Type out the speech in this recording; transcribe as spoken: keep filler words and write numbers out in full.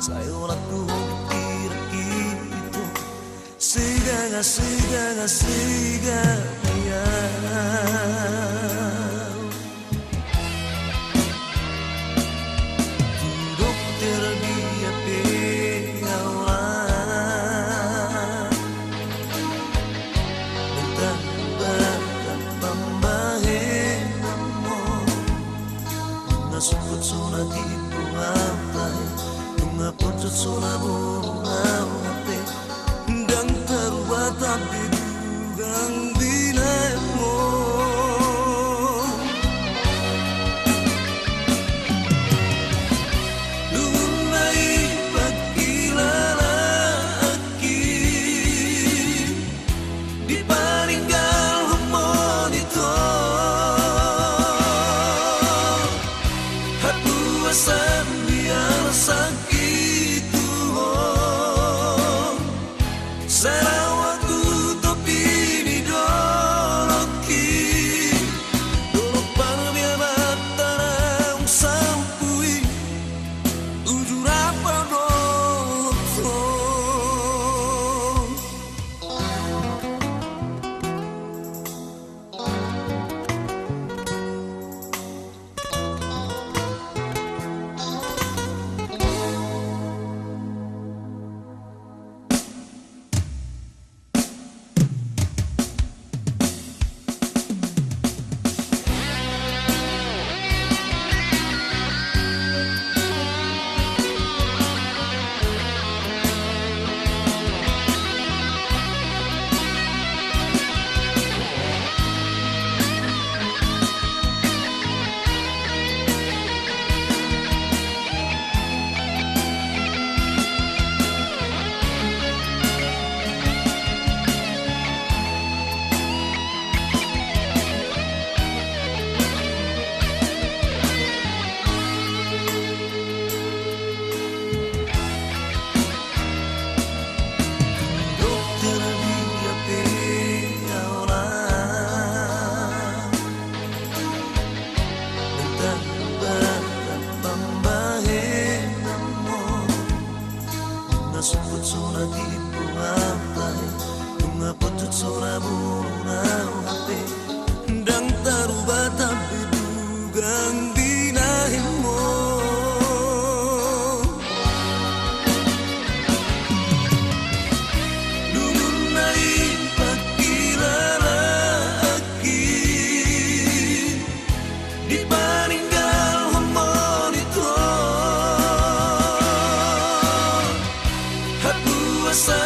Sai holan tu hobit iraki pito. Sega nga, sega nga, sega ia. Tu dokter dia pe holan. Entah bahat pambahenanmu. Nunga sumput so na tibu au tahe. Nunga poncot so na boru au hape. Ndang tarubata be dugang binahenmu. Dung na i pangkilalaanki dipaninggalhon monitor. Hatua sambiar sangkituhon. Sai ro au tu topi ni dolokki. Dolok parbiabanta naung sampu i. Uju rap au dohot ho. Dokter dia pe holan. Entah bahat pambahenanmu. Nunga sumput so na tibu au tahe. Nunga poncot so na boru au hape. Ndang tarubata be dugang binahenmu. Dung na i pangkilalaanki dipaninggalhon monitor. Hatua sa